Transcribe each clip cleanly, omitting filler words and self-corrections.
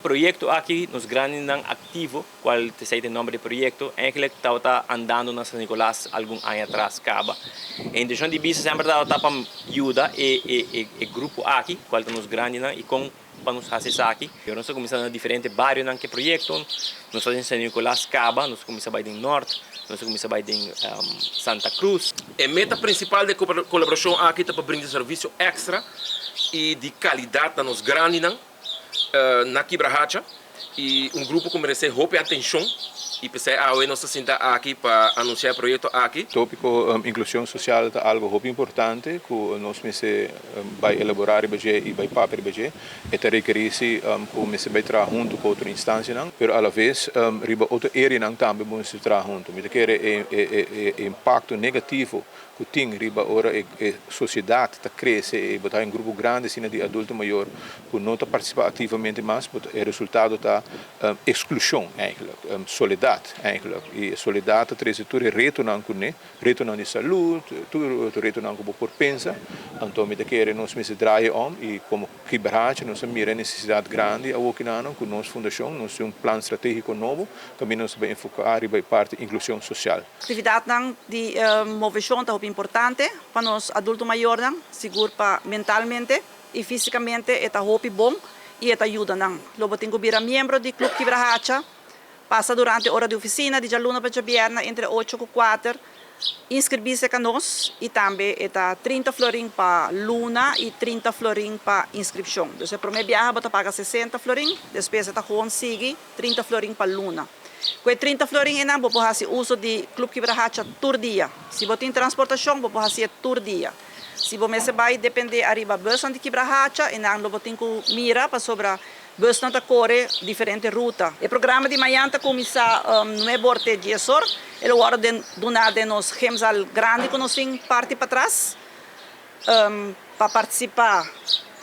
Proyecto aki, Nos Grandinan Activo, cual ta e nomber di e proyecto, eigenlijk tabata andando na San Nicolas algun aña atras caba. E intencion di BISA semper tabata pa yuda e grupo aki, cual ta nos grandinan, y con pa nos haci esaki. Nos a cuminsa na diferente barionan cu e proyecto, nos a na San Nicolas caba, nos a cuminsa bay den Noord, nos a cuminsa bay den Santa Cruz. E meta principal di e colaboracion aki ta pa brinda servicio extra y di calidad na nos grandinan na Kibrahacha y un grupo cu merece hopi atencion y p'esey awe nos ta sinta aki pa anuncia e proyecto aki. Topico inclusion social ta algo hopi importante cu nos mester bay elabora y bay papia y ta rekeri cu mester bay traha hunto cu otro instancianan, pero a la vez riba otro area tambe mester traha hunto. Mi ta kere e impacto negativo cu tin riba ora e sociedad ta crece y bo ta un grupo grandi asina di adulto mayor cu no ta participa activamente mas, e resultado ta exclusion eigenlijk, soledad eigenlijk. Y soledad ta trece tur retonan cune, retonan di salud, tur retonan cu por pensa. Anto mi ta kere nos mester draai om y como Kibrahacha nos mira necesidad grandi awokinan cu nos fundacion, nos tin un plan strategico nobo, tambe nos ta bay enfoca riba parti inclusion social. Actividad di movecion ta importante pa nos adulto mayor, sigur pa mentalmente y fisicamente ta hopi bon y ta yuda nan. Lo bo tin cu bira miembro di Club Kibrahacha, pasa durante ora di oficina, di dialuna pa diabierna, entre 8 y 4, inscribi cu nos y tambe ta 30 florin pa luna y 30 florin pa inscripcion. Anto, prome biaha bo ta paga 60 florin, despues ta gewoon sigui 30 florin pa luna. Cu 30 florin ey bo por haci uso di Club Kibrahacha tur dia. Si bo tin transportacion, bo por haci tur dia. Si bo mester bay depende ariba bus di Kibrahacha, y nan bo tin cu mira pasobra bus nan ta core diferente ruta. E programa di mañan ta cuminsa 9 or te 10 or. E ta wordo duna den nos gymzaal grandi cu nos tin parti patras. Pa participa,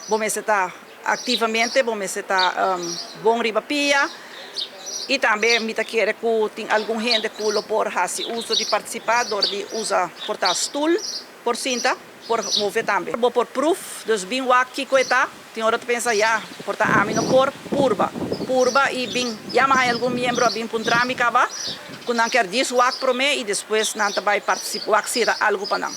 bo mester ta activamente, bo mester ta bon riba pia. Y tambe mi ta kere cu tin algun hende cu lo por haci uso di participa, door di usa por ta stoel, por sinta, por move tambe. Bo por proef, dus bin wak kico e ta, tin ora ta pensa, ja, por ta ami no por, purba. Purba y bin, ya mas algun miembro bin puntra mi caba, cu nan kier djis wak prome y despues nan ta bay participa, wak si ta algo pa nan.